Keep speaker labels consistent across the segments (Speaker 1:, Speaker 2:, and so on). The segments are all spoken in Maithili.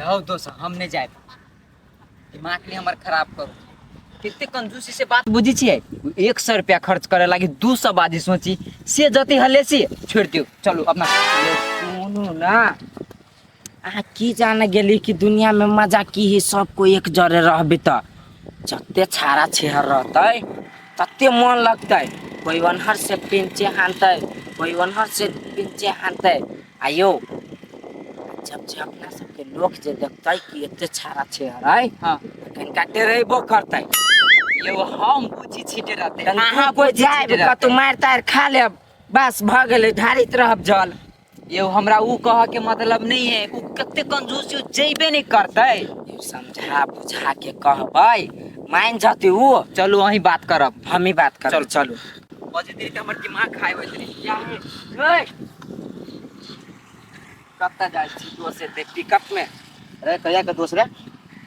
Speaker 1: हौ दोस्त, हम नहि जायब। दिमाग नहीं हमर खराब करू। कते कंजूसी से बात बुझै छियै? 100 रुपया खर्च करे लागी 200 बाजी सोची से जति हलेसी छोड़ि दियौ। चलू अपना।
Speaker 2: सुनू ना, अहाँ की जाने गेली कि दुनिया में मजा की है? सब कोई एक जरे रहबे त जते छाड़ा छेहर रहतै तते मन लगतै। कोई ओनहर से पिंचे हानतै, कोई ओनहर से पिंचे हानतै। आयो जब जे अपना सबके लोक जे देखतै कि एते छाड़ा छेहर है, कनिका डरेबो करतै।
Speaker 1: यौ, हम बुझी छी डराते।
Speaker 2: अहाँ कोई जायब कतौ मारि तारि खा लेब, बस भऽ गेलै, ढारित रहब जल।
Speaker 1: यौ, हमरा उ कह के मतलब नहीं है। उ कते कंजूस छै, उ जइबे नहीं करतै।
Speaker 2: समझा बुझा के कहबै, मान जतै उ।
Speaker 1: चलू, अहीं बात करब।
Speaker 2: हम ही बात करब।
Speaker 1: चलू।
Speaker 2: चलू।
Speaker 1: बजे देरी हमर दिमाग खाइ होइत रही।
Speaker 2: कतऽ जाइ छी दोस्त एते पिकअप में?
Speaker 3: अरे, कहिया के दोस्त रे?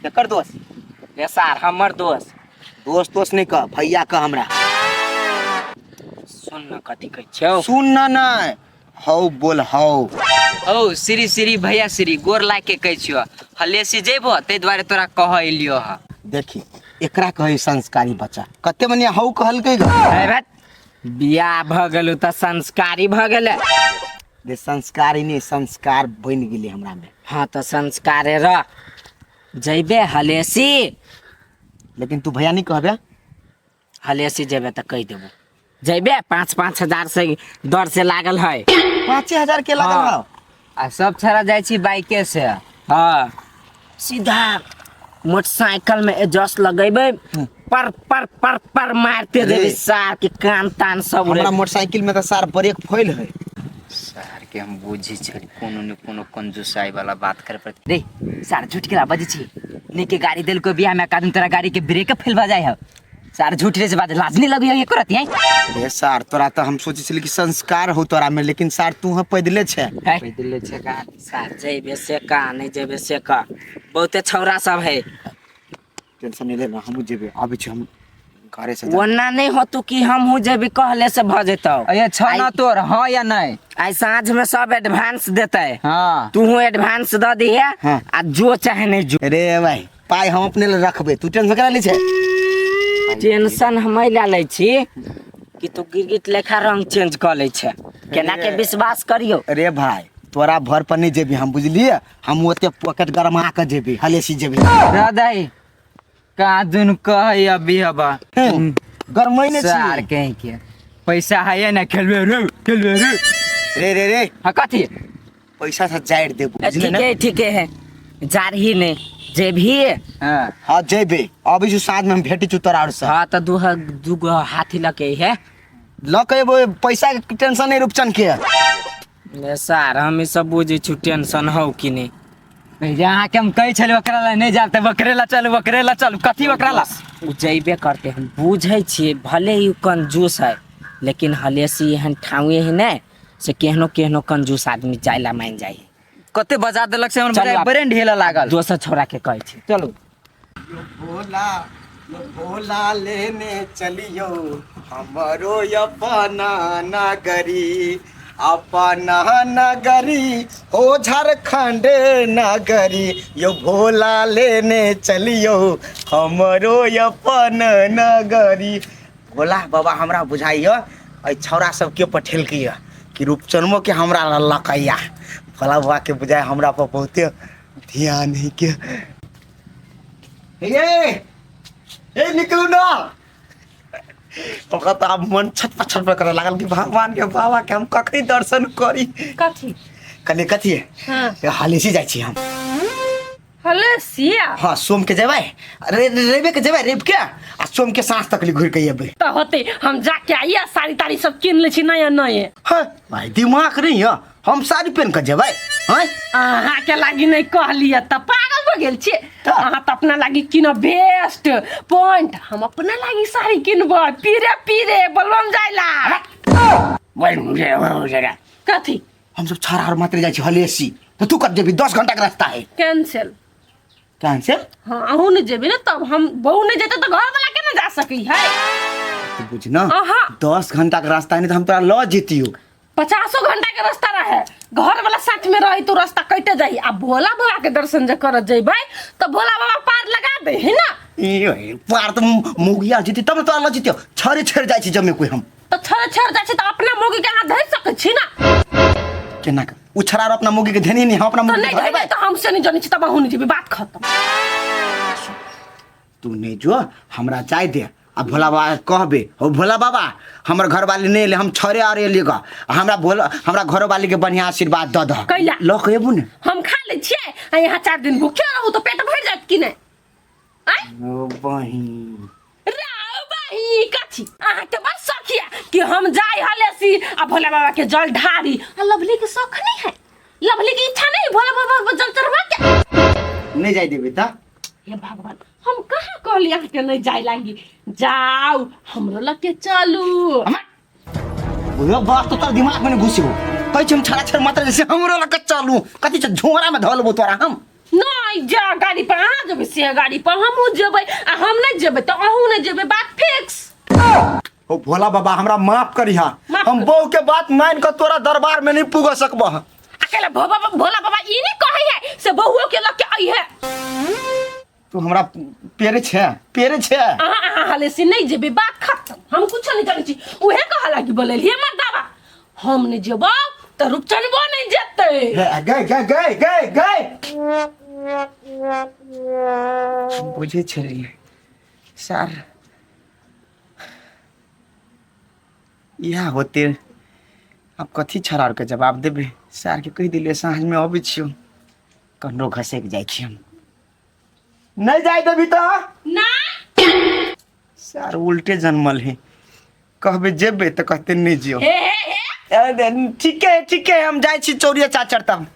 Speaker 3: केकर दोस्त?
Speaker 2: रे सार, हमर दोस्त।
Speaker 3: दोस्त दोस्त नहीं कह, भैया कह हमरा।
Speaker 2: सुन न, कथी कहै छियौ?
Speaker 3: सुन न, नहीं हौ, बोल हौ।
Speaker 1: ओ श्री श्री भैया, श्री गोर लाग के कहै छियो, हलेसी जेबो ताहि दुआरे तोरा कह एलियो हा।
Speaker 3: देखी, एकरा कहै संस्कारी बच्चा। कते मने हौ कहलकै ग।
Speaker 2: अरे बा, बियाह भऽ गेलौ तऽ संस्कारी भऽ गेलै।
Speaker 3: रे, संस्कारी नहीं, संस्कार बनि गेलै हमरा में।
Speaker 2: हाँ, तऽ संस्कारे रह। जैबे हलेसी?
Speaker 3: लेकिन तू भैया नहीं कहबे।
Speaker 2: हलेसी जेबे तऽ कहि देबो। जैबे? 5-5 हजार से दर से लागल है।
Speaker 3: 5,000 के लागल?
Speaker 2: हाँ।
Speaker 3: हौ।
Speaker 1: आ सब छड़ा जाइ छी बाइके से।
Speaker 2: हाँ, सीधा मोटरसाइकिल में एडजस्ट लगेबे, पर पर पर पर मारते
Speaker 3: अरे।
Speaker 2: देबे सार के कान तान सब उड़े।
Speaker 3: हमरा मोटरसाइकिल में तो सार ब्रेक फेल है।
Speaker 1: सार के हम बुझी छली, कोनो ने कोनो कंजूसाई वाला बात करे पड़त रे। सार, झूठ के बजै छी? ने के गाड़ी देलको बियाह में, कादन तोरा गाड़ी के ब्रेक फेल भऽ जाइ है। सार, झूठ रे से बात लाज नहीं लगी है करत है?
Speaker 3: रे सार, तोरा तो हम सोचे छली कि संस्कार हो तोरा में, लेकिन सार तू है पैदले छे।
Speaker 1: पैदले छै का?
Speaker 2: सार, जैबे से का, नहीं जैबे से का, बहुते छौरा सब है।
Speaker 3: टेंशन नहीं लेना, हमहू जेबे, आबै छी हम घरे से जा।
Speaker 2: ओना नहीं होतू कि हम हूँ जेबी कहले से भ जेतौ।
Speaker 1: अरे छ ना तोर हाँ या नहीं?
Speaker 2: आइ साँझ में सब एडवांस देते।
Speaker 1: हाँ।
Speaker 2: तू एडवांस द दिहे।
Speaker 3: हाँ।
Speaker 2: आ जो चाहे नहीं जो।
Speaker 3: रे भाई, पाई हम अपने ले रखबे, तू टेंशन करा लै छै?
Speaker 2: टेंशन हम लए लै छी कि तू गिरगिट लेखा रंग चेंज कऽ लै छै, केना के विश्वास करियौ?
Speaker 3: रे भाई, तोरा भर पर नहीं जेबी हम, बुझलिए? हम ओते पॉकेट गरमा के जेबी, हलेसी जेबी।
Speaker 1: दादाई का दुन कह अभी हबा।
Speaker 3: गरमै ने
Speaker 1: सार
Speaker 3: छी।
Speaker 1: कहीं के पैसा है ना, खेलबे रे, खेलबे रे।
Speaker 3: रे रे रे।
Speaker 1: हाँ, कथी?
Speaker 3: पैसा से जाड़ देबो, बुझले
Speaker 2: ठीक
Speaker 3: ने?
Speaker 2: है, ठीक है, जा रही नहीं, जेबही?
Speaker 1: हाँ।
Speaker 3: हाँ, जेबे, अबै छी साँझ में, हम भेटै छी तोरा और से।
Speaker 2: हाँ, तऽ दू दू गो हाथी लके है।
Speaker 3: ल के एबो, पैसा के टेंशन नहीं रूपचन के।
Speaker 2: ले सार, हम ई सब बुझै छी, टेंशन हौ कि नहीं?
Speaker 1: भैया, अहाँके हम कहै छलियै ओकरा ला नहि जायब तऽ बकरे ला चलू, बकरे ला चलू। कथी ओकरा ला?
Speaker 2: ओ जैबे करते, हम बुझै छियै। भले ही उ कंजूस है, लेकिन हलेसी एहन ठाउए है ने से केहनो केहनो कंजूस आदमी जाय ला मान जाइ है।
Speaker 1: कते बजा देलक से हमर
Speaker 2: चलू
Speaker 1: बुझाइ
Speaker 2: आब।
Speaker 1: ब्रेन ढेला लागल।
Speaker 2: दोसर छोरा के कहै छी।
Speaker 1: चलू।
Speaker 3: भोला यो भोला लेने चलियो हमरो अपना नगरी, अपना नगरी हो झारखंड नगरी। यो भोला लेने चलियो हमरो अपन नगरी। भोला बाबा, हमरा बुझाइयो एहि छौड़ा सबके पठेलकै यऽ कि रूपचनमो के हमरा ललकैया। भोला बाबा के बुझाइ हमरा पर बहुते ध्यान है के। हे हे, निकलू ना। ओकरा तऽ आब मन छटपट छटपट करऽ लागल कि भगवान के, बाबा के हम कखनी दर्शन करी।
Speaker 4: कथी?
Speaker 3: कहलियै कथी?
Speaker 4: हाँ।
Speaker 3: हालेसी जाइ छी हम।
Speaker 4: हले सिया?
Speaker 3: हाँ, सोम के जेबै, अरे रविके के जेबै, रवि के आ सोम के साँझ तक घुरि के अयबै।
Speaker 4: तऽ होते, हम जाके आइए साड़ी ताड़ी सब किन लै छी नया नये।
Speaker 3: हाँ भाई, दिमाग नहीं है? हम साड़ी पहन के जेबै हाँ?
Speaker 4: अहाँके लागी नहि कहलियै तऽ पागल भऽ गेल छियै?
Speaker 3: तऽ?
Speaker 4: अहाँ तऽ अपना लागी किनब बेस्ट पॉइंट, हम अपना लागी साड़ी किनबै पीरे पीरे बलबम जाइला। कथी?
Speaker 3: हम सब छाड़ा और मात्र जाइ छी हलेसी, तऽ तू कब जेबी? 10 घंटा के रास्ता है।
Speaker 4: कैंसिल।
Speaker 3: कैंसिल?
Speaker 4: हाँ, अहूँ नहि जेबै ने तब हम बहू नहि जेतै तऽ घर वाला केना जा सकै है?
Speaker 3: तू बुझ ना।
Speaker 4: अहाँ।
Speaker 3: 10 घंटा के रास्ता है, नहीं तो हम तोरा ल जेतियो।
Speaker 4: पचासो घंटा के रास्ता रहे, घर वाला साथ में रही तो रास्ता कटे जाई। आ भोला बाबा के दर्शन जे करत जइबै तो भोला बाबा पार लगा दे है ना।
Speaker 3: ई पार त मोगिया जीती तब न तोरा लऽ जीतियौ। छरे छेड़ जाइ छी जमे कोई हम।
Speaker 4: तो छड़ छड़ जाइ छी त अपना मोगी के अहाँ धरि सकै छी ना।
Speaker 3: केना के उ छड़ा अपना मोगी के धेनी नहीं, हम अपना
Speaker 4: तो
Speaker 3: मोगी
Speaker 4: नहीं
Speaker 3: के
Speaker 4: धरबै
Speaker 3: धरबै।
Speaker 4: तो हमसे नहीं जनी छी तब अहूँ नहीं जेबै, बात खत्म।
Speaker 3: तू नहीं जो, हमरा जाय दे। आ भोला बाबा के कहबे, हो भोला बाबा हमर घरवाली नहीं एले, हम छड़े आर एलियै ग, आ हमरा भोला हमरा घरवाली के बढ़िया आशीर्वाद दऽ दह।
Speaker 4: कैला?
Speaker 3: लऽ के एबू ने।
Speaker 4: हम खा लै छियै आ यहाँ 4 दिन भूखे रहू तो पेट भरि जायत कि नहि? आँय?
Speaker 3: ओ बहिन।
Speaker 4: राव बहिन, कथी अहाँके बस शौक यऽ कि हम जाय हलेसी आ भोला बाबा के जल ढारी? आ लवली के शौक नहीं है, लवली के इच्छा नहीं भोला बाबा पर जल चढ़वा के?
Speaker 3: नहीं जाय देबे तऽ?
Speaker 4: हे भगवान, हम कहाँ कहली अहाँके नहीं जाय लागी? जाउ, हमरो लग के चलू।
Speaker 3: ओहो बात तो तोर दिमाग में नहीं घुसी हो। कहै छी हम छड़ा छड़ मात्र जैसे हमरो लग के चलू, कथी छै झोरा में धऽ लेबो तोरा हम।
Speaker 4: नहीं जा गाड़ी पर अहाँ जेबै से गाड़ी पर हमहूँ जेबै, आ हम नहीं जेबै तऽ अहूँ नहीं जेबै, बात फिक्स।
Speaker 3: ओ भोला बाबा हमरा माफ करिहा,
Speaker 4: माफ
Speaker 3: हम
Speaker 4: कर।
Speaker 3: बहू के बात मान के तोरा दरबार में नहीं पुग सकबह।
Speaker 4: अकेला भोला बाबा ई नहीं कहै है से बहुओ के लग के आई है।
Speaker 3: तू हमरा पेरे छे, पेरे छे।
Speaker 4: अहाँ अहाँ हाले से नहीं जेबै, बात खत्म। हम कुछ नहीं जानै छी, उहे कह लागी बोलेलिए मर्दाबा हम नहीं जेबौ तऽ रूपचनबो नहीं जेतै।
Speaker 3: हे, गए गए गए गए गए बुझे छलिए सर इएह होते। आब कथी छड़ा के जवाब देबै? सर के कहि दिलियै साँझ में अबै छियौ, कन्नो घसकि जाइ छी हम। नहीं जाय देबी तऽ?
Speaker 4: ना।
Speaker 3: सर उल्टे जन्मल है, कहबे जेबे तऽ कहते नहीं जियो।
Speaker 4: हे हे हे।
Speaker 3: ठीके है, ठीके है, हम जाइ छी चौरिया चाचर तब।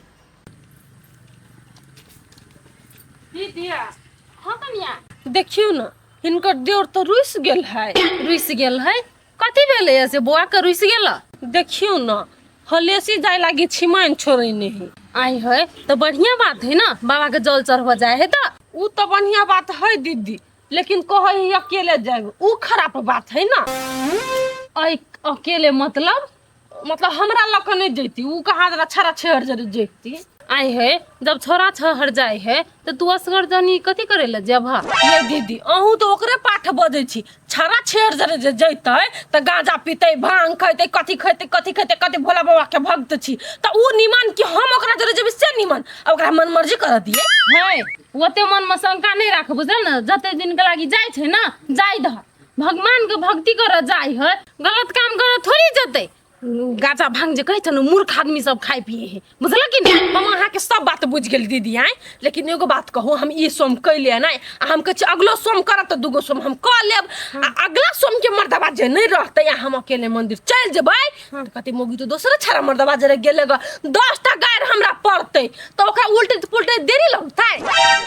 Speaker 4: दीदी, हाँ कनिया, देखियौ ने हिनकर देवर तऽ रुसि गेल है।
Speaker 5: रुसि गेल है? कथी भेलै से बौआ के रुसि गेल?
Speaker 4: देखियौ ने हलेसी जाय लागी छिमाइन छोड़ै नहीं।
Speaker 5: आई है तो बढ़िया बात है ना, बाबा के जल चढ़ब जाए है तो।
Speaker 4: उ तो बढ़िया बात है दीदी, लेकिन कहै है अकेले जाए, उ खराब बात है ना।
Speaker 5: ऐ अकेले मतलब?
Speaker 4: मतलब हमरा लग के नहीं जैती, उ कहाँ जरा छड़ा छेड़ जरे जैती।
Speaker 5: आई है जब छोरा छहर जाए है तो तू असगर जनी कथी करे ले जेबह?
Speaker 4: ये दीदी अहूँ तो ओकरे पाठ बजै छी, छड़ा छेड़ जरे जे जैतै तऽ गांजा पीतै, भांग खैतै, कथी खैतै कथी खैतै, कथी भोला बाबा के भक्त छी, तऽ उ निमन कि हम ओकरा जरे जेबै से निमन, आ ओकरा मन मर्जी कर दिए।
Speaker 5: है ओते मन में शंका नहीं राख, बुझल न? जते दिन के लागी जाय छै ना जाय दह, भगवान के भक्ति कर जाय है, गलत काम कर थोड़ी जतै। गांजा भांग जे कहै छै ने मूर्ख आदमी सब खाइ पिए है, बुझल कि नहीं?
Speaker 4: हम अहाँके सब बात बुझि गेल दीदी आँय, लेकिन एगो बात कहू, हम ई सोम कैलियै नहि, आ हम कहै छी अगलो सोम करब तऽ दूगो सोम हम कऽ लेब, आ अगला सोम के मर्दबा जे नहि रहतै आ हम अकेले मंदिर चलि जेबै तऽ कहतै मौगी तऽ दोसरे छड़ा मर्दबा जरे गेलै ग, 10टा गारि हमरा पड़तै, तऽ ओकरा उल्टे पुलटे देरी लगतै।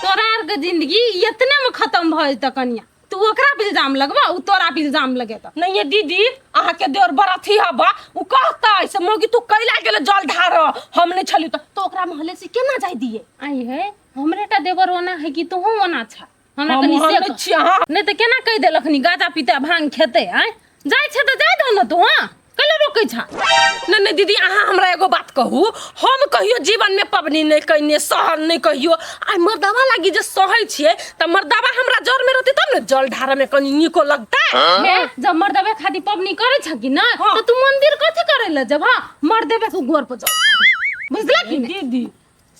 Speaker 5: तोरा आरके जिंदगी एतने में खत्म भऽ जेतै कनिया, तू ओकरा पे इल्जाम लगबा, उ तोरा पे इल्जाम लगेता।
Speaker 4: नहीं ये दीदी, अहाँ के देवर बड़ अथी हबा, उ कहता से मौगी तू कैला गेले जल ढार, हम नहीं छली तो ओकरा महले से केना जाय दिए?
Speaker 5: आई है हमरे टा देवर ओना है कि तोहू ओना छा? हमरा
Speaker 4: हम
Speaker 5: कनी
Speaker 4: ओहन
Speaker 5: से
Speaker 4: नहि
Speaker 5: कह।
Speaker 4: छी अहाँ।
Speaker 5: नहीं तो केना कहि देलखनी गाजा पीते भांग खेते? आय जाय छे तो जाय दो न तू, हां कैला रोकै छा?
Speaker 4: नहीं नहीं दीदी, अहाँ हमरा एगो बात कहू, हम कहियो जीवन में पबनी नहीं कइने, सहल नहीं कहियो, आइ मर्दावा लागी जे सहै छियै त मर्दावा हमरा जर में रहतै तब ने जल ढारे में कनी नीको लगतै।
Speaker 5: हे जब मर्दबे खातिर पबनी करै छ कि ना
Speaker 4: हाँ।
Speaker 5: तो तू मंदिर कथी करै ल जब? हां मर्दबे के गोर पर जल बुझला कि नहीं?
Speaker 4: दीदी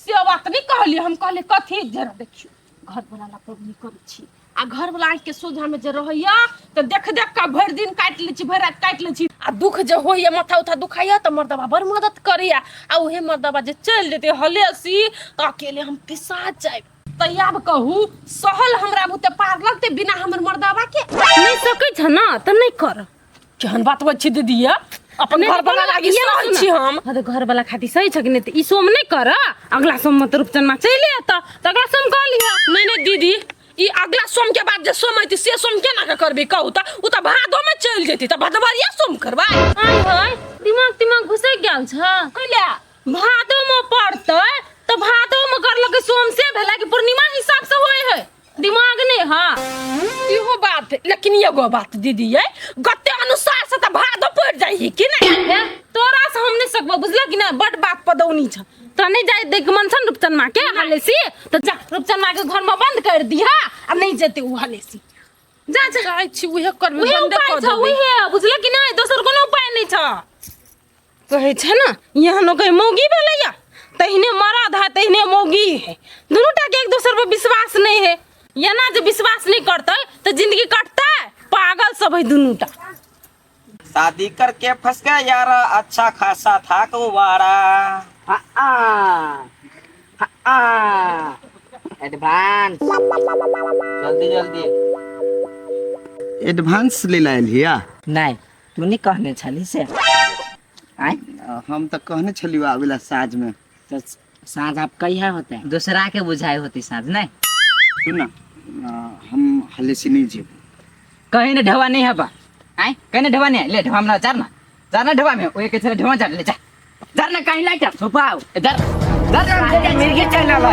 Speaker 4: से बात नहीं कहली, हम कहली कथी जरा देखियो घर वाला ला पबनी करै छी आ घर वाला आँखि के सोझा में जे रहैया तऽ देख देख के भरि दिन काटि लै छी, भरि राति काटि लै छी, आ दुख जे होइया माथा उथा दुखाइया तऽ मर्दबा बड़ मदद करैया, आ उहे मर्दबा जे चलि जेतै हलेसी तऽ अकेले हम पिसा जायब। तऽ आब कहू सहल हमरा बुते पार लगतै बिना हमर मर्दबा के?
Speaker 5: नहीं सकै छ ना तऽ नहीं कर।
Speaker 4: केहन बात बजै छी दीदी ये? अपन
Speaker 5: नहीं
Speaker 4: घर
Speaker 5: तऽ
Speaker 4: वाला
Speaker 5: कोनो
Speaker 4: लागी
Speaker 5: ये ना
Speaker 4: सहल
Speaker 5: सुन।
Speaker 4: छी हम।
Speaker 5: हाँ तऽ घर वाला खातिर सही छ कि नहीं? तऽ ई सोम नहीं कर, अगला सोम में तऽ रूपचनमा चलि एतऽ तऽ अगला सोम कऽ लिहऽ।
Speaker 4: नहीं नहीं दीदी, ई अगला सोम के बाद जे सोम अयतै से सोम केना के करबी कहू तऽ? उ तऽ भादो में चलि जेतै तऽ भदबरिया सोम करबै।
Speaker 5: आय हाय दिमाग तिमाग घुसि गेल छ।
Speaker 4: कैला?
Speaker 5: भादो में पड़तै तऽ भादो में करलकै सोम से भेलै कि पूर्णिमा हिसाब से होय है? दिमाग नहीं हा।
Speaker 4: इहो बात है, लेकिन एगो बात दीदी ये गते अनुसार से त भादो पड़ जाइ कि नहीं?
Speaker 5: हे, तोरा से हम नहीं सकबो, बुझल कि ना? बड बात पदौनी छ। तोरा नहीं जाए देख मन छ रूपचन माँ के हलेसी, तो जा रूपचन माँ के घर में बंद कर दिहा आ नहीं जेते उ हलेसी। जा जा।
Speaker 4: जाइ छी, उहे करबे,
Speaker 5: उहे
Speaker 4: बंदे
Speaker 5: उपाय
Speaker 4: कऽ
Speaker 5: छ।
Speaker 4: देबै।
Speaker 5: उहे, बुझल कि नहीं? दोसर कोनो उपाय नहीं छ। कहै छै ने, एहनो कहीं मौगी भेलैया, तहिने मरद है तहिने मौगी है, दुनू टा के एक दोसर पर विश्वास नहीं है। एना जे विश्वास नहीं करतै तऽ जिंदगी कटतै? पागल सब है दुनू टा।
Speaker 6: शादी करके फंस गया यार, अच्छा खासा था कुंवारा।
Speaker 2: एडवांस।
Speaker 6: जल्दी जल्दी।
Speaker 3: एडवांस ले आयल हिया?
Speaker 2: नहीं, तू नहीं कहने छली से आय।
Speaker 3: हम तऽ कहने छलियो आबे ला साँझ में।
Speaker 2: तो साँझ आप कहिया होते हैं?
Speaker 1: दोसरा के बुझाई होती साँझ नहीं।
Speaker 3: सुन ना, हम हलेसी नहीं जेब।
Speaker 1: कहीं ने ढवा नहीं हबा आय, कहीं ने ढवा नहीं। ले ढवा में चार ना, चार ना ढवा में ओए के छले ढवा चार ले जा, चार ना कहीं लाइट छुपाओ इधर इधर।
Speaker 2: मिर्गी चल रहा।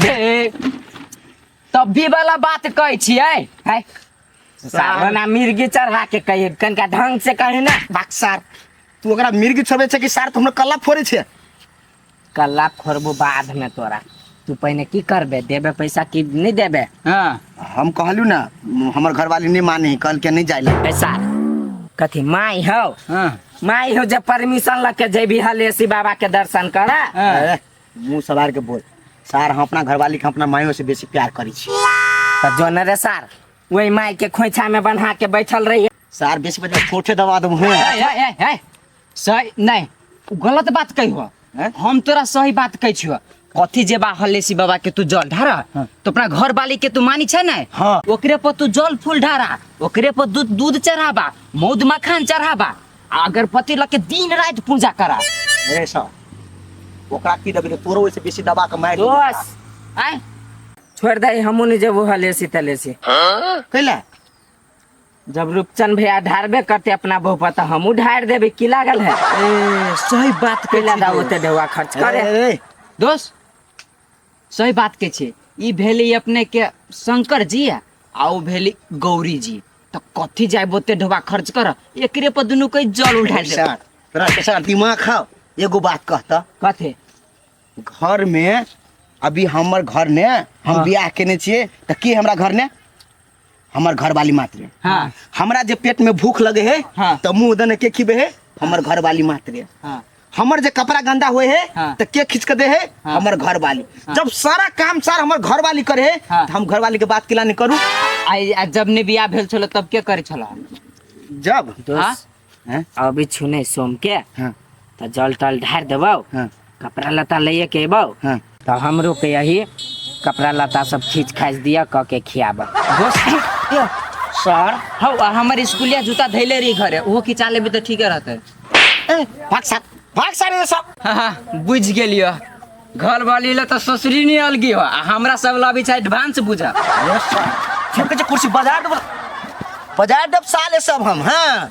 Speaker 1: ए, तब भी वाला बात कहै छियै है।
Speaker 2: सावन आ मिर्गी चढ़ा के कहिए, कनका ढंग से कही ना।
Speaker 3: बाक सार, तू ओकरा मिर्गी छोड़बै छै कि सार तो हमरा कल्ला फोड़े छै?
Speaker 2: कल्ला फोड़बो बाद में तोरा। तू पहिने की करबे, देबे पैसा कि नहीं देबे?
Speaker 1: हाँ।
Speaker 3: हम कहलू ना, हमर घरवाली नहीं माने, कहल के नहीं जाय ला।
Speaker 2: पैसा कथी माई हो?
Speaker 1: हाँ।
Speaker 2: माई हो जब परमिशन लके जेबी हलेसी बाबा के दर्शन करा।
Speaker 1: हाँ।
Speaker 3: ए, मुंह सवार के बोल सार, हम अपना घरवाली के अपना माइयो से बेसी प्यार करै छी।
Speaker 2: तो जो न रे सार, वही माई के खोइछा में बन्हा के बैठल रही।
Speaker 3: सार बेसी बजे ठोठे दबा देबो। हैं।
Speaker 1: ए, ए, ए, ए, सही नहीं, उ गलत बात कही। हम तोरा सही बात कहै छियो। कथी जेबा हलेसी बाबा के तू जल ढारा तो अपना घर वाली के तू मानी छै ने?
Speaker 3: हाँ।
Speaker 1: ओकरे पर तू जल फूल ढारा, ओकरे पर दूध दूध चढ़ाबा, मौध मखान चढ़ाबा आ अगरबत्ती लके दिन रात पूजा करा।
Speaker 3: ए सार, ओकरा की देबे? तोरो ओइसे बेसी दबा के मारि देबो।
Speaker 2: दोस
Speaker 1: आय।
Speaker 2: छोड़ दे, हमू नहीं जेबो हलेसी तलेसी।
Speaker 3: कैला?
Speaker 2: जब रूपचंद भैया ढारबे करते अपना बहु पर तो हमू ढार देबे, की लागल है?
Speaker 1: ए, सही बात कहै
Speaker 2: कैला
Speaker 1: छी
Speaker 2: दा
Speaker 1: दोस्त।
Speaker 2: ओते ढेवा खर्च करे।
Speaker 3: ए, ए,
Speaker 1: दोस्त सही बात के छै। ई भेली अपने के शंकर जी आ उ भेली गौरी जी, तो कथी जाय ओते ढोबा खर्च कर, एकरे पर दुनू के जल उठा दे।
Speaker 3: सार तोरा के सार दिमाग खाओ, एगो बात कहता।
Speaker 2: कथी?
Speaker 3: घर में अभी हमर घर ने हम बियाह केने छियै तऽ के हमरा घर ने हमर घरवाली मात्र।
Speaker 1: हाँ।
Speaker 3: हमरा जे पेट में भूख लगे है,
Speaker 1: हाँ।
Speaker 3: तऽ मुंह दने के खिबे है? हमर घरवाली मात्र।
Speaker 1: हाँ।
Speaker 3: हमर जे कपड़ा गंदा हुए है,
Speaker 1: हाँ।
Speaker 3: तऽ के खींच के दे है?
Speaker 1: हाँ।
Speaker 3: हमर घरवाली। जब सारा काम सार हमर घरवाली करे है,
Speaker 1: हाँ।
Speaker 3: तऽ हम घरवाली के बात केला नहीं करू?
Speaker 1: आ जब ने बियाह भेल छलो तब के करे छलो?
Speaker 3: जब
Speaker 2: दोस्त।
Speaker 3: हैं?
Speaker 2: अभी छुने सोम के,
Speaker 3: हाँ।
Speaker 2: तो जल टल ढार देबो,
Speaker 3: हाँ।
Speaker 2: कपड़ा लत्ता लैए के अबो।
Speaker 3: हाँ।
Speaker 2: तो हमरो के यही कपड़ा लत्ता सब खींच खाच दिया क के खियाब।
Speaker 1: दोस्त
Speaker 2: सर।
Speaker 1: हौ, आ हमर स्कूलिया जूता धैले रही घरे, ओहो खिंचा लेबे तऽ ठीके रहतै।
Speaker 3: ए, भाग सार, भाग सार ये सब।
Speaker 1: हाँ हाँ, बुझि गेलियो। घर वाली ले तऽ ससुरी नहीं अलगी हो आ हमरा सब ला अभी छै एडवांस बुझा।
Speaker 3: ये सार फेंक के कुर्सी बजार देब, बजार देब साले सब हम। हाँ,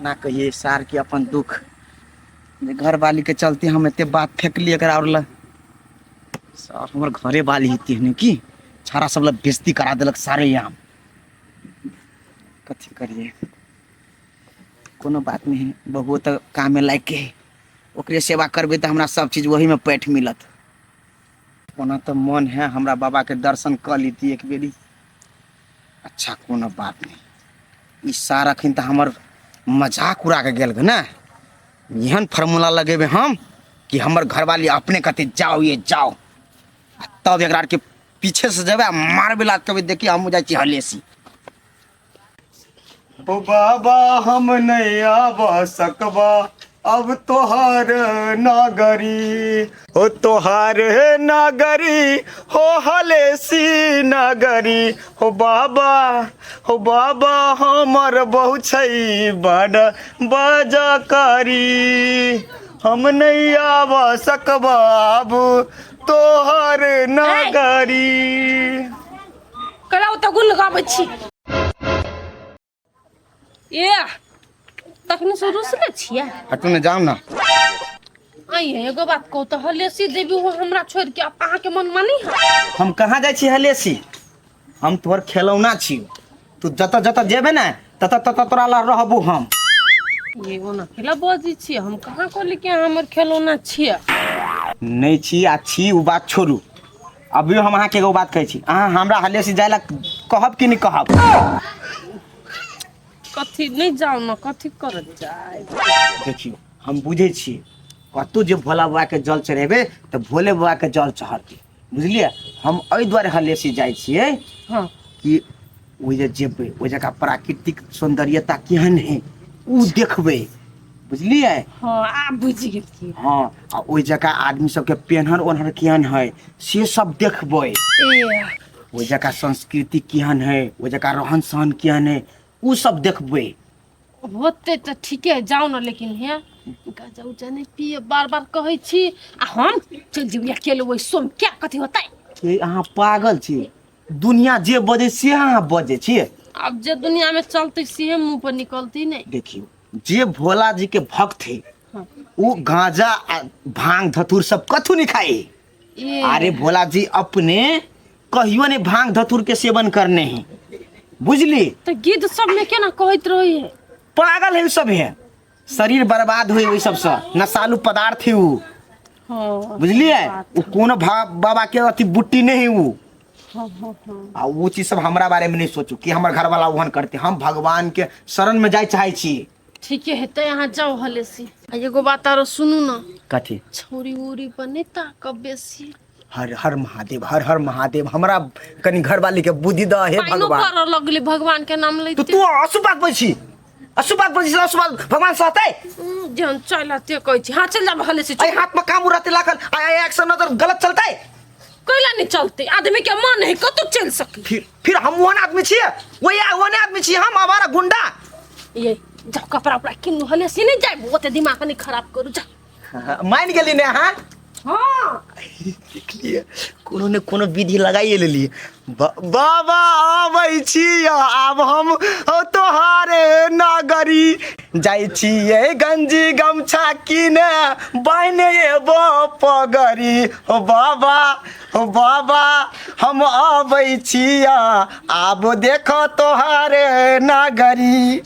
Speaker 3: ना कहिए सार के अपन दुख जे घर वाली के चलते हम एते बात फेंकली एकरा और ला। सार हमर घरे वाली हिती हन की छाड़ा सब ला बेइज्जती करा देलक सारे। यहाँ कथी करिए? कोनो बात नहीं है, बहुओ तऽ कामे लायक के है, ओकरे सेवा करबै तऽ हमरा सब चीज वही में पैठ मिलत। ओना तऽ मन है हमरा बाबा के दर्शन कऽ लीती एक बेरी। अच्छा, कोनो बात नहीं। ई सार अखन तऽ हमर मजाक उड़ा के गेल ने, एहन फार्मूला लगेबै हम कि हमर घरवाली अपने कहते जाओ ये जाओ, आ तब एकरा आरके पीछे से जेबै आ मारबै लात। कहबै देखी, हमहूँ जाइ छी हलेसी।
Speaker 7: ओ बाबा, हम नहीं आब सकबा अब तोहार नगरी, हो तोहार नगरी, हो हलेसी नगरी। हो बाबा, हो बाबा, हमर बहु छै बड़ बजकरी, हम नहीं आब सकबा अब तोहर नगरी।
Speaker 4: कला तऽ गुण गाबै छी। ए, तखने से रुसले छियै?
Speaker 3: हटू ने, जाउ ने।
Speaker 4: आइए एगो बात कहू तऽ हलेसी देवी ओ हमरा छोड़ि के अहाँके मन मानी है
Speaker 6: हम कहाँ जाइ छी हलेसी हम तोहर खेलौना छी तू जतऽ जतऽ जेबे ने ततऽ ततऽ तोरा लग रहबो हम
Speaker 4: ये ओना केला बजै छियै हम कहाँ कहली कि अहाँ हमर खेलौना छियै
Speaker 6: नहि छी आ छी ओ बात छोड़ू अभियो हम अहाँके एगो बात कहै छी अहाँ हमरा हलेसी जाइ लए कहब कि नहि कहब
Speaker 4: कथी नहि जाउ ने कथी करत जाय
Speaker 6: देखियौ हम बुझै छी कतहु जे भोला बाबाके जल चढ़ेबै तऽ भोले बाबाके जल चढ़तै बुझलियै हम एहि दुआरे हलेसी जाइ छियै
Speaker 4: हँ
Speaker 6: कि ओहि जे जेबै ओहि जगह प्राकृतिक सौन्दर्यता केहन है ओ देखबै बुझलियै
Speaker 4: हँ आब बुझि गेलियै
Speaker 6: हँ आ ओहि जगह आदमी सबके पेनहर ओनहर केहन है से सब देखबै
Speaker 4: ए
Speaker 6: ओहि जगह संस्कृति केहन है ओहि जगह रहन सहन केहन है ओ सब देखबै
Speaker 4: होते तऽ ठीके जाउ ने लेकिन हे गाजा उजा नहि पिए बार बार कहै छी आ हम चलि जेबै अकेले ओहि सोम क्या कथी होतै
Speaker 6: के अहाँ पागल छी दुनिया जे बजै से अहाँ बजै छियै
Speaker 4: आब जे दुनिया में चलते सेहे मुंह पर निकलती नहीं
Speaker 6: देखियौ जे भोला जी के भक्त है
Speaker 4: हाँ।
Speaker 6: ओ गांजा आ भांग धतूर सब कथू नहीं खाई
Speaker 4: ये
Speaker 6: अरे भोला जी अपने कहियो नहीं भांग धतूर के सेवन करने हैं बुझली
Speaker 4: तो गीत सब में केना कहैत रही है
Speaker 6: पागल है उ सब है शरीर बर्बाद हुई ओहि सबसँ नशालु पदार्थ है उ
Speaker 4: हाँ
Speaker 6: बुझलियै ओ कोनो बाबा के अथी बुट्टी नहीं है उ
Speaker 4: हाँ हाँ हाँ
Speaker 6: आ वो चीज सब हमरा बारे में नहीं सोचू कि हमर घर वाला ओहन करते हम भगवान के शरण में जाय चाहे छी
Speaker 4: ठीके हेतै अहाँ जाउ हलेसी आ एगो बात आरो सुनू ने
Speaker 6: कथी
Speaker 4: छौरी उरी पर नहि ताकब बेसी
Speaker 6: हर हर महादेव हर हर महादेव हमरा कनी घरवाली के बुद्धि द हे
Speaker 4: पाइनो
Speaker 6: भगवान
Speaker 4: पड़ऽ लगलै भगवान के नाम
Speaker 6: तो
Speaker 4: लैते
Speaker 6: तू अशुभ बात बोल छी अशुभ बात बोल छी अशुभ बात भगवान सहतै
Speaker 4: जेहन चल ते कहै छी हाँ चल जा हलेसी
Speaker 6: अइ हाथ में काम रहते लागल आइ आइ एक्शन नजर गलत चलतै
Speaker 4: कैला नहीं चलते आदमी के मन है कतौ चल सकी
Speaker 6: फिर हम ओहन आदमी छियै वही ओहन आदमी छियै हम आवारा गुंडा
Speaker 4: ये जाओ कपड़ा उपड़ा किनु हले से नहीं जाए ओते दिमाग नहीं खराब करू जा
Speaker 6: मान गेली ने अहाँ
Speaker 4: हाँ
Speaker 6: देखलिए कोनो ने कोनो विधि लगाइए लेलिए बाबा आबै छी आब हम तोहारे नगरी जाइ छियै गंजी गमछा किने बान्हि एबो पगरी हो बाबा हो बाबा हम आबै छिया आब देखो तोहारे नगरी।